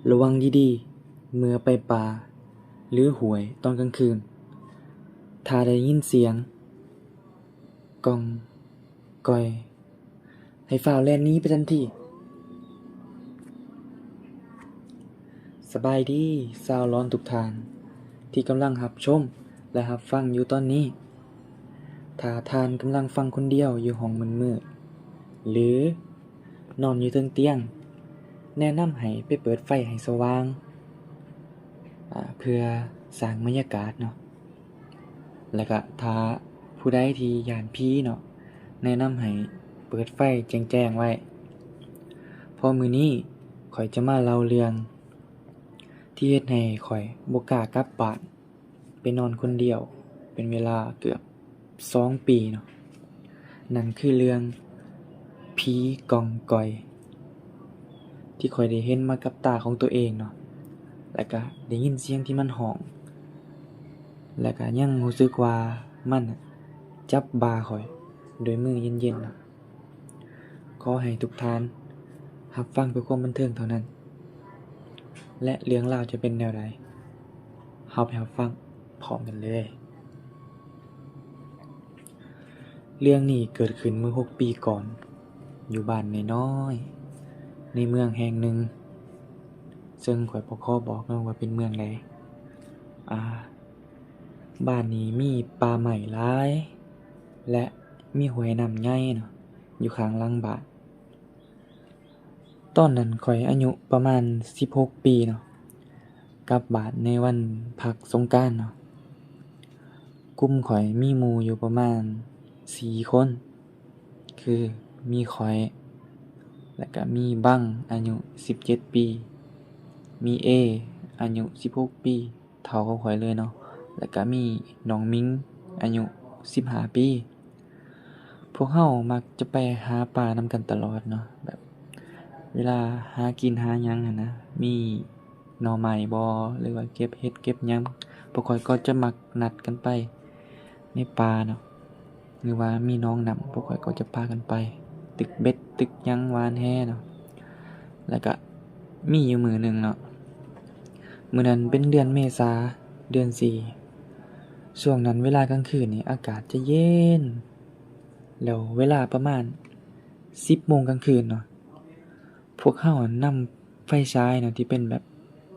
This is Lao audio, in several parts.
ລະວັງດີໆ ເມື່ອໄປປ່າ ຫຼື ຫ້ວຍຕອນກາງຄືນ, ຖ້າໄດ້ຍິນສຽງ ກ່ອງ ກ່ອຍ ໃຫ້ຟ້າວແລ່ນໜີໄປທັນທີ. ສະບາຍດີຊາວຫຼອນທຸກທ່ານ ທີ່ກຳລັງຮັບຊົມ ແລະ ຮັບຟັງຢູ່ຕອນນີ້. ຖ້າທ່ານກຳລັງຟັງຄົນດຽວຢູ່ຫ້ອງມືດໆ ຫຼື ນອນຢູ່ເທິງຕຽງ, ແນະນຳໃຫ້ໄປເປີດໄຟໃຫ້ສະຫວ່າງ ອາ ເພື່ອສ້າງບັນຍາກາດເນາະ. ແລ້ວກະຖ້າຜູ້ໃດທີ່ຢ້ານຜີເນາະ, ແນະນຳໃຫ້ເປີດໄຟແຈ້ງໆໄວ້. ເພາະມື້ນີ້ຂ້ອຍຈະມາເລົ່າເລື່ອງທີ່ເຮັດໃຫ້ຂ້ອຍບໍ່ກ້າກັບບ້ານໄປນອນຄົນດຽວເປັນເວລາເກືອບ ສອງປີເນາະ, ນັ້ນຄືເລື່ອງຜີກ່ອງກ່ອຍ ທີ່ຂ້ອຍໄດ້ເຫັນມາກັບຕາຂອງຕົວເອງເນາະ, ແລ້ວກະໄດ້ຍິນສຽງທີ່ມັນຮ້ອງ, ແລ້ວກະຍັງຮູ້ສຶກວ່າມັນນະຈັບບ່າຂ້ອຍດ້ວຍມືເຢັນໆເນາະ. ຂໍໃຫ້ທຸກທ່ານຮັບຟັງເພື່ອຄວາມບັນເທີງເທົ່ານັ້ນ ແລະ ເລື່ອງລາວຈະເປັນແນວໃດ, ເຮົາໄປຮັບຟັງພ້ອມກັນເລີຍ. ເລື່ອງນີ້ເກີດຂຶ້ນເມື່ອຫົກປີກ່ອນ ຢູ່ບ້ານນ້ອຍໆ ໃນເມືອງແຫ່ງໜຶ່ງ, ເຊິ່ງຂ້ອຍບໍ່ຂໍບອກເນາະວ່າເປັນເມືອງໃດ. ອາ ບ້ານນີ້ມີປ່າໄມ້ຫຼາຍ ແລະ ມີຫ້ວຍນ້ຳໃຫຍ່ເນາະ ຢູ່ຂ້າງຫຼັງບ້ານ. ຕອນນັ້ນຂ້ອຍອາຍຸປະມານສິບຫົກປີເນາະ, ກັບບ້ານໃນວັນພັກສົງການເນາະ. ກຸ່ມຂ້ອຍມີໝູ່ຢູ່ປະມານສີ່ຄົນ, ຄືມີຂ້ອຍ ແລ້ວກະມີບັງ ອາຍຸສິບເຈັດປີ, ມີເອ ອາຍຸສິບຫົກປີ ເທົ່າກັບຂ້ອຍເລີຍເນາະ, ແລ້ວກະມີນ້ອງມິງ ອາຍຸສິບຫ້າປີ. ພວກເຮົາມັກຈະໄປຫາປານຳກັນຕະຫຼອດເນາະ, ແບບເວລາຫາກິນຫາຫຍັງຫັ້ນນະ, ມີໜໍ່ໄມ້ບໍ ຫຼືວ່າເກັບເຫັດເກັບຫຍັງ, ພວກຂ້ອຍກໍຈະມັກນັດກັນໄປໃນປ່າເນາະ. ຫຼືວ່າມີໜອງນ້ຳ, ພວກຂ້ອຍກໍຈະພາກັນໄປຕຶກເບັດ, ຕຶກຫຍັງ, ຫວ່ານແຫເນາະ. ແລ້ວກະມີຢູ່ມື້ໜຶ່ງເນາະ, ມື້ນັ້ນເປັນເດືອນເມສາ, ເດືອນສີ່, ຊ່ວງນັ້ນເວລາກາງຄືນນີ້ອາກາດຈະເຢັນ, ແລ້ວເວລາປະມານສິບໂມງກາງຄືນເນາະ, ພວກເຮົານຳໄຟສາຍເນາະ ທີ່ເປັນແບບ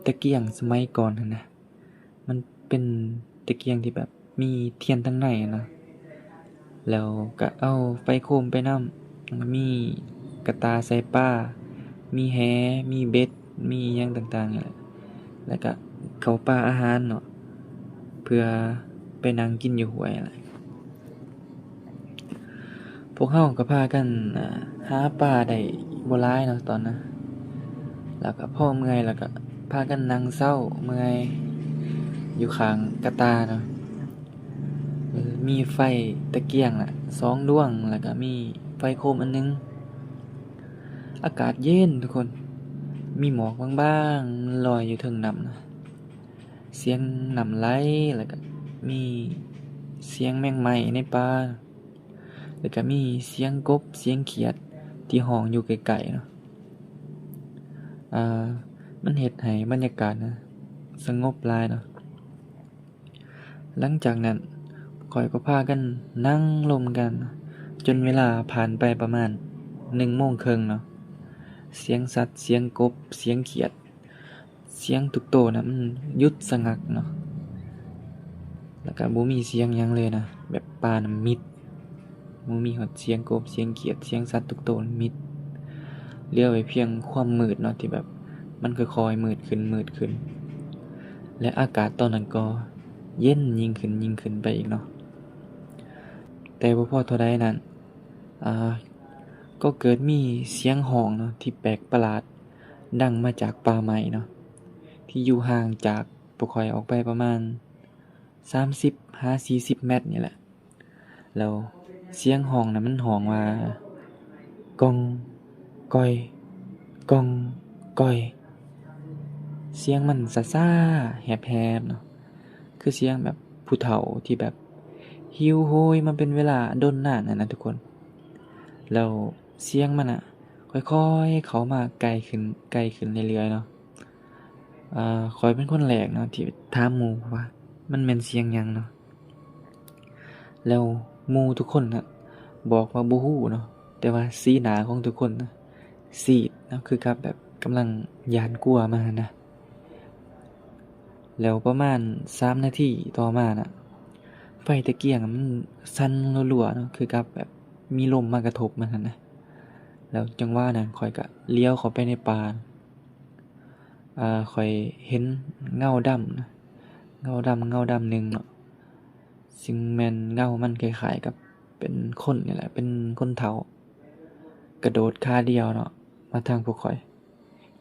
ຕະກຽງສະໄໝກ່ອນຫັ້ນນະ, ມັນເປັນຕະກຽງທີ່ແບບມີທຽນທາງໃນນະ, ແລ້ວກະເອົາໄຟໂຄມໄປນຳ, ແລ້ວກະມີກະຕ່າໃສ່ປາ, ມີແຫ, ມີເບັດ, ມີຫຍັງຕ່າງໆນີ້ແຫຼະ, ແລ້ວກະເຂົ້າປາອາຫານເນາະ ເພື່ອໄປນັ່ງກິນຢູ່ຫ້ວຍຫັ້ນແຫຼະ. ພວກເຮົາກໍພາກັນ ອາ ຫາປາໄດ້ບໍ່ຫຼາຍເນາະຕອນນັ້ນ, ແລ້ວກໍພໍເມື່ອຍ ແລ້ວກໍພາກັນນັ່ງເຊົາເມື່ອຍຢູ່ຂ້າງກະຕ່າເນາະ. ເອີ ມີໄຟຕະກຽງລະສອງດວງ ແລ້ວກໍມີໄຟໂຄມອັນໜຶ່ງ. ອາກາດເຢັນທຸກຄົນ, ມີໝອກບາງໆ ມັນລອຍຢູ່ເທິງນ້ຳນະ, ສຽງນ້ຳໄຫຼ ແລ້ວກໍມີສຽງແມງໄມ້ໃນປ່າ. ແລ້ວກະມີສຽງກົບ ສຽງຂຽດທີ່ຮ້ອງຢູ່ໄກໆເນາະ. ອາ ມັນເຮັດໃຫ້ບັນຍາກາດນະສະຫງົບຫຼາຍເນາະ. ຫຼັງຈາກນັ້ນ ຂ້ອຍກໍພາກັນນັ່ງລົມກັນ ຈົນເວລາຜ່ານໄປປະມານໜຶ່ງໂມງເຄິ່ງເນາະ. ສຽງສັດ ສຽງກົບ ສຽງຂຽດ ສຽງທຸກໂຕນະ ມັນຢຸດສະຫງັກເນາະ, ແລ້ວກະບໍ່ມີສຽງຫຍັງເລີຍນະ, ແບບປ່ານະມິດ, ບໍ່ມີຮອດສຽງກົບ ສຽງຂຽດ ສຽງສັດທຸກໂຕນະມິດ, ເຫຼືອໄວ້ພຽງຄວາມມືດເນາະ ທີ່ແບບມັນຄ່ອຍໆມືດຂຶ້ນ ມືດຂຶ້ນ, ແລະ ອາກາດຕອນນັ້ນກໍເຢັນຍິ່ງຂຶ້ນ ຍິ່ງຂຶ້ນໄປອີກເນາະ. ແຕ່ບໍ່ພໍເທົ່າໃດນັ້ນ, ອາ ກໍເກີດມີສຽງຮ້ອງເນາະ ທີ່ແປກປະຫຼາດ ດັງມາຈາກປ່າໄມ້ເນາະ ທີ່ຢູ່ຫ່າງຈາກພວກຂ້ອຍອອກໄປປະມານສາມສິບຫາສີ່ສິບແມັດນີ້ແຫຼະ. ແລ້ວສຽງຮ້ອງນະ ມັນຮ້ອງວ່າ ກ້ອງ ກ້ອຍ ກ້ອງ ກ້ອຍ. ສຽງມັນຊ້າໆ ແຫບໆເນາະ, ຄືສຽງແບບຜູ້ເຖົ້າທີ່ແບບຫິວໂຫຍມາເປັນເວລາດົນນານຫັ້ນນະທຸກຄົນ. ແລ້ວສຽງມັນນະ ຄ່ອຍໆເຂົ້າມາໃກ້ຂຶ້ນ ໃກ້ຂຶ້ນເລື້ອຍໆເນາະ. ອາ ຂ້ອຍເປັນຄົນແລກເນາະທີ່ຖາມໝູ່ວ່າມັນແມ່ນສຽງຫຍັງເນາະ. ແລ້ວໝູ່ທຸກຄົນນະບອກວ່າບໍ່ຮູ້ເນາະ, ແຕ່ວ່າສີໜ້າຂອງທຸກຄົນນະຊີດເນາະ ຄືກັບແບບກຳລັງຢ້ານກົວມາຫັ້ນນະ. ແລ້ວປະມານສາມນາທີຕໍ່ມານະ ໄຟຕະກຽງມັນສັ່ນລັວໆເນາະ ຄືກັບແບບມີລົມມາກະທົບມັນຫັ້ນນະ. ແລ້ວຈັງຫວະນັ້ນຂ້ອຍກະຫຼຽວເຂົ້າໄປໃນປ່າ ອາ ຂ້ອຍເຫັນເງົາດຳນະ ເງົາດຳ ເງົາດຳໜຶ່ງເນາະ ຊຶ່ງແມ່ນເງົາມັນຄ້າຍໆກັບເປັນຄົນນີ້ແຫຼະ ເປັນຄົນເຖົ້າ ກະໂດດຂາດຽວເນາະ ມາທາງພວກຂ້ອຍ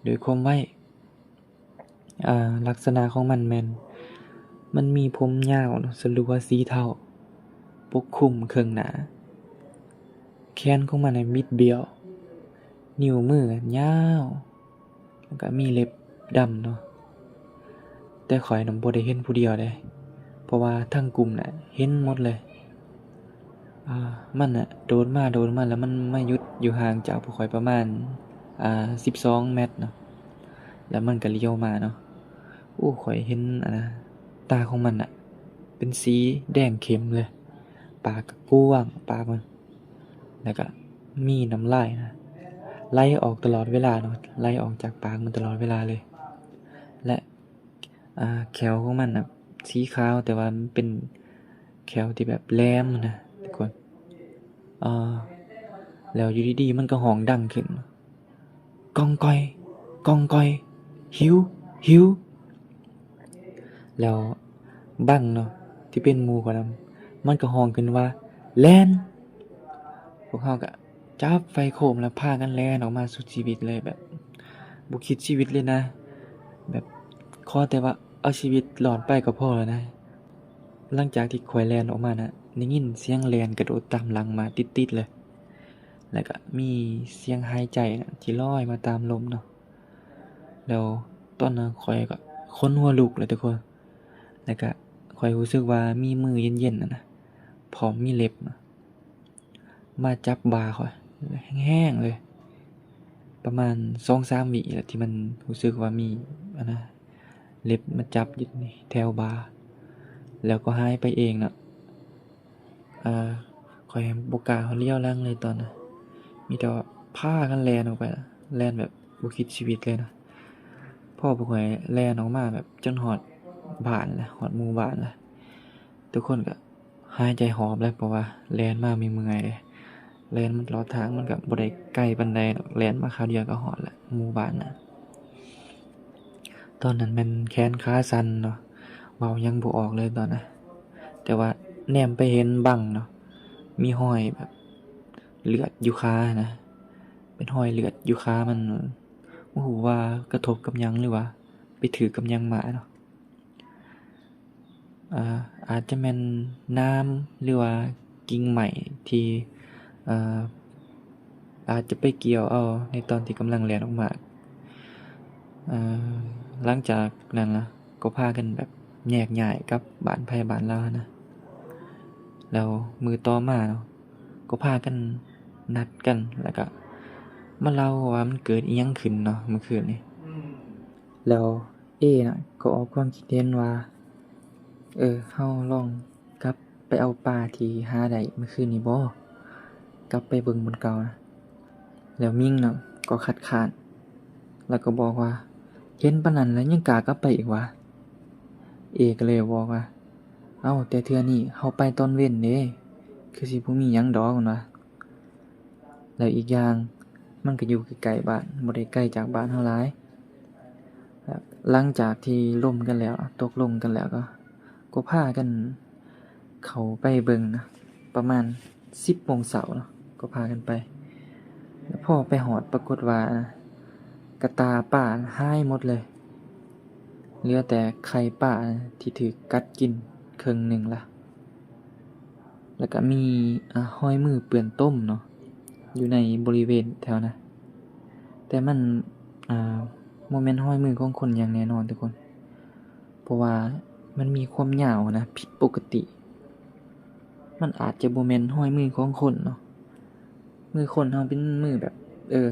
ໂດຍຄວາມໄວ. ອາ ລັກສະນະຂອງມັນແມ່ນ ມັນມີຜົມຍາວເນາະ ສະຫຼຸວສີເທົາປົກຄຸມເຄິ່ງໜ້າ, ແຂນຂອງມັນນະບິດບ້ຽວ, ນິ້ວມືຍາວ ແລ້ວກະມີເລັບດຳເນາະ. ແຕ່ຂ້ອຍນະບໍ່ໄດ້ເຫັນຜູ້ດຽວເດ້ ເພາະວ່າທັງກຸ່ມນະເຫັນໝົດເລີຍ. ອາ ມັນນະໂດດມາ ໂດດມາ ແລ້ວມັນມາຢຸດຢູ່ຫ່າງຈາກພວກຂ້ອຍປະມານ ອາ ສິບສອງແມັດເນາະ ແລ້ວມັນກະຫຼຽວມາເນາະ. ໂອ້ ຂ້ອຍເຫັນ ອາ ຕາຂອງມັນນະເປັນສີແດງເຂັ້ມເລີຍ, ປາກກະກວ້າງ ປາກມັນ ແລ້ວກະມີນ້ຳລາຍນະໄຫຼອອກຕະຫຼອດເວລາເນາະ ໄຫຼອອກຈາກປາກມັນຕະຫຼອດເວລາເລີຍ. ແລະ ອາ ແຂ້ວຂອງມັນນະສີຂາວ ແຕ່ວ່າມັນເປັນແຂ້ວທີ່ແບບແຫຼມນະທຸກຄົນ. ອາ ແລ້ວຢູ່ດີໆມັນກະຮ້ອງດັງຂຶ້ນ ກ້ອງກ້ອຍ ກ້ອງກ້ອຍ ຫິວ ຫິວ. ແລ້ວບັງເນາະ ທີ່ເປັນໝູ່ຂ້ອຍນຳ ມັນກະຮ້ອງຂຶ້ນວ່າ ແລ່ນ. ພວກເຮົາກະຈັບໄຟໂຄມ ແລ້ວພາກັນແລ່ນອອກມາສຸດຊີວິດເລີຍ ແບບບໍ່ຄິດຊີວິດເລີຍນະ ແບບຂໍແຕ່ວ່າເອົາຊີວິດລອດໄປກະພໍແລ້ວນະ. ຫຼັງຈາກທີ່ຂ້ອຍແລ່ນອອກມານະ ໄດ້ຍິນສຽງແລ່ນກະໂດດຕາມຫຼັງມາຕິດໆເລີຍ ແລ້ວກະມີສຽງຫາຍໃຈນະທີ່ລອຍມາຕາມລົມເນາະ. ແລ້ວຕອນນັ້ນຂ້ອຍກະຂົນຫົວລຸກເລີຍທຸກຄົນ ແລ້ວກະຂ້ອຍຮູ້ສຶກວ່າມີມືເຢັນໆນະ ພ້ອມມີເລັບນະ ມາຈັບບ່າຂ້ອຍແຮງໆເລີຍ ປະມານສອງສາມວິແຫຼະ ທີ່ມັນຮູ້ສຶກວ່າມີ ອັນນະ ເລັບມາຈັບຢູ່ແຖວບ່າ ແລ້ວກໍຫາຍໄປເອງເນາະ. ອາ ຂ້ອຍບໍ່ກ້າເລີຍຫຼັງເລີຍຕອນນັ້ນ ມີແຕ່ວ່າພາກັນແລ່ນອອກໄປ ແລ່ນແບບບໍ່ຄິດຊີວິດເລີຍນະ. ພໍພວກຂ້ອຍແລ່ນອອກມາແບບຈົນຮອດບ້ານແລ້ວ ຮອດໝູ່ບ້ານແລ້ວ ທຸກຄົນກະຫາຍໃຈຫອບແລ້ວ ເພາະວ່າແລ່ນມາເມື່ອຍໆເດ້ ແລ່ນມາຕະຫຼອດທາງ ມັນກະບໍ່ໄດ້ໄກປານໃດດອກ ແລ່ນມາຄາວດຽວກະຮອດແລ້ວໝູ່ບ້ານນະ. ຕອນນັ້ນແມ່ນແຂນຂາສັ່ນເນາະ ເວົ້າຫຍັງບໍ່ອອກເລີຍຕອນນັ້ນ ແຕ່ວ່າແນມໄປເຫັນບັງເນາະ ມີຮອຍແບບເລືອດຢູ່ຂານະ ເປັນຮອຍເລືອດຢູ່ຂາມັນ ບໍ່ຮູ້ວ່າກະທົບກັບຫຍັງ ຫຼືວ່າໄປຖືກກັບຫຍັງມາເນາະ. ອາ ອາດຈະແມ່ນນ້ຳ ຫຼືວ່າກິ່ງໄມ້ທີ່ ອາ ອາດຈະໄປກ່ຽວເອົາໃນຕອນທີ່ກຳລັງແລ່ນອອກມາ. ອາ ຫຼັງຈາກນັ້ນລະ ກໍພາກັນແບບແຍກຍ້າຍກັບບ້ານໃຜບ້ານລາວຫັ້ນນະ. ແລ້ວມື້ຕໍ່ມາເນາະ ກໍພາກັນນັດກັນ ແລ້ວກະມາເລົ່າວ່າມັນເກີດອີ່ຫຍັງຂຶ້ນເນາະມື້ຄືນນີ້. ແລ້ວເອນະກໍອອກຄວາມຄິດເຫັນວ່າ ເອີ ເຮົາລອງກັບໄປເອົາປາທີ່ຫາໄດ້ມື້ຄືນນີ້ບໍ່? ກັບໄປເບິ່ງບ່ອນເກົ່ານະ. ແລ້ວມິງນະກໍຄັດຄ້ານ ແລ້ວກໍບອກວ່າ ເຫັນປານນັ້ນແລ້ວຍັງກ້າກັບໄປອີກຫວາ? ເອກໍເລີຍບອກວ່າ ເອົ້າ ແຕ່ເທື່ອນີ້ເຮົາໄປຕອນເວັນເດ້ ຄືຊິບໍ່ມີຫຍັງດອກ ເພິ່ນວ່າ. ແລ້ວອີກຢ່າງມັນກະຢູ່ໃກ້ໆບ້ານ ບໍ່ໄດ້ໄກຈາກບ້ານເຮົາຫຼາຍ. ແລ້ວຫຼັງຈາກທີ່ລົມກັນແລ້ວ ຕົກລົງກັນແລ້ວ ກໍ ກໍພາກັນເຂົ້າໄປເບິ່ງນະ ປະມານສິບໂມງເຊົ້າເນາະ ກໍພາກັນໄປ. ແລ້ວພໍໄປຮອດປາກົດວ່າ ກະຕ່າປາຫາຍໝົດເລີຍ ເຫຼືອແຕ່ໄຂ່ປາທີ່ຖືກກັດກິນເຄິ່ງໜຶ່ງລະ. ແລ້ວກະມີ ອາ ຮອຍມືເປື້ອນຕົມເນາະ ຢູ່ໃນບໍລິເວນແຖວນັ້ນ ແຕ່ມັນ ອາ ບໍ່ແມ່ນຮອຍມືຂອງຄົນຢ່າງແນ່ນອນທຸກຄົນ ເພາະວ່າມັນມີຄວາມຍາວນະ ຜິດປົກກະຕິ. ມັນອາດຈະບໍ່ແມ່ນຮອຍມືຂອງຄົນເນາະ ມືຄົນເຮົາເປັນມືແບບ ເອີ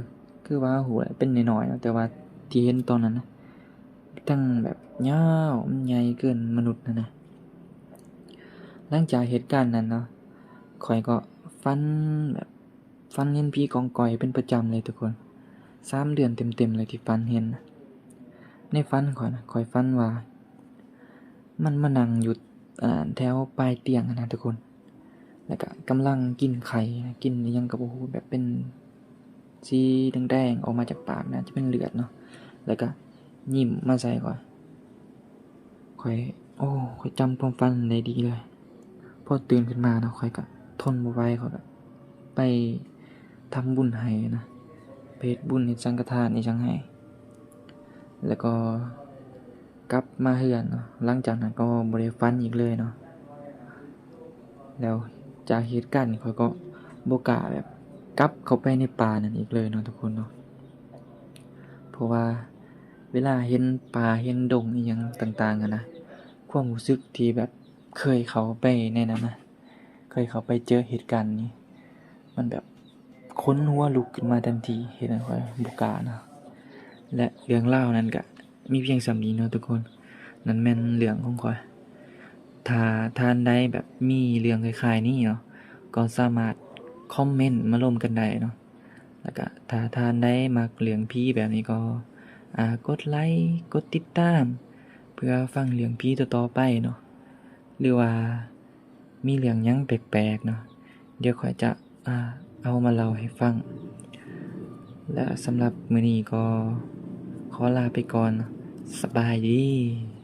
ຄືວ່າເຮົາຮູ້ແຫຼະ ເປັນນ້ອຍໆເນາະ ແຕ່ວ່າທີ່ເຫັນຕອນນັ້ນນະ ທັງແບບຍາວ ມັນໃຫຍ່ເກີນມະນຸດຫັ້ນນະ. ຫຼັງຈາກເຫດການນັ້ນເນາະ ຂ້ອຍກໍຝັນແບບ ຝັນເຫັນຜີກອງກອຍເປັນປະຈຳເລີຍທຸກຄົນ. ສາມເດືອນເຕັມໆເລີຍທີ່ຝັນເຫັນນະ. ໃນຝັນຂ້ອຍນະ ຂ້ອຍຝັນວ່າ ມັນມານັ່ງຢູ່ ອ່າ ແຖວປາຍຕຽງຫັ້ນນະທຸກຄົນ. ແລ້ວກະກຳລັງກິນໄຂ່ນະ ກິນອີ່ຫຍັງກໍບໍ່ຮູ້ ແບບເປັນສີແດງໆອອກມາຈາກປາກ ໜ້າຈະເປັນເລືອດເນາະ. ແລ້ວກະຍິ້ມມາໃສ່ຂ້ອຍ. ຂ້ອຍ ໂອ້ ຂ້ອຍຈຳຄວາມຝັນໄດ້ດີເລີຍ. ພໍຕື່ນຂຶ້ນມາເນາະ ຂ້ອຍກະທົນບໍ່ໄຫວ ຂ້ອຍກະໄປທຳບຸນໃຫ້ນະ ໄປເຮັດບຸນເຮັດສັງກະທານອີ່ຫຍັງໃຫ້. ແລ້ວກໍກັບມາເຮືອນເນາະ ຫຼັງຈາກນັ້ນກໍບໍ່ໄດ້ຝັນອີກເລີຍເນາະ. ແລ້ວຈາກເຫດການນີ້ ຂ້ອຍກໍບໍ່ກ້າແບບກັບເຂົ້າໄປໃນປ່ານັ້ນອີກເລີຍເນາະທຸກຄົນເນາະ. ເພາະວ່າເວລາເຫັນປ່າເຫັນດົງອີ່ຫຍັງຕ່າງໆຫັ້ນນະ ຄວາມຮູ້ສຶກທີ່ແບບເຄີຍເຂົ້າໄປໃນນັ້ນນະ ເຄີຍເຂົ້າໄປເຈີເຫດການນີ້ ມັນແບບຂົນຫົວລຸກຂຶ້ນມາທັນທີ ເຮັດໃຫ້ຂ້ອຍບໍ່ກ້າເນາະ. ແລະ ເລື່ອງລາວນັ້ນກະມີພຽງສ່ຳນີ້ເນາະທຸກຄົນ. ນັ້ນແມ່ນເລື່ອງຂອງຂ້ອຍ. ຖ້າທ່ານໃດແບບມີເລື່ອງຄ້າຍໆນີ້ເນາະ ກໍສາມາດຄອມເມັນມາລົມກັນໄດ້ເນາະ. ແລ້ວກະຖ້າທ່ານໃດມັກເລື່ອງຜີແບບນີ້ກໍ ອ່າ ກົດໄລ ກົດຕິດຕາມ ເພື່ອຟັງເລື່ອງຜີຕໍ່ໆໄປເນາະ. ຫຼືວ່າມີເລື່ອງຫຍັງແປກໆເນາະ ດຽວຂ້ອຍຈະ ອ່າ ເອົາມາເລົ່າໃຫ້ຟັງ. ແລະ ສຳລັບມື້ນີ້ກໍຂໍລາໄປກ່ອນ. ສະບາຍດີ.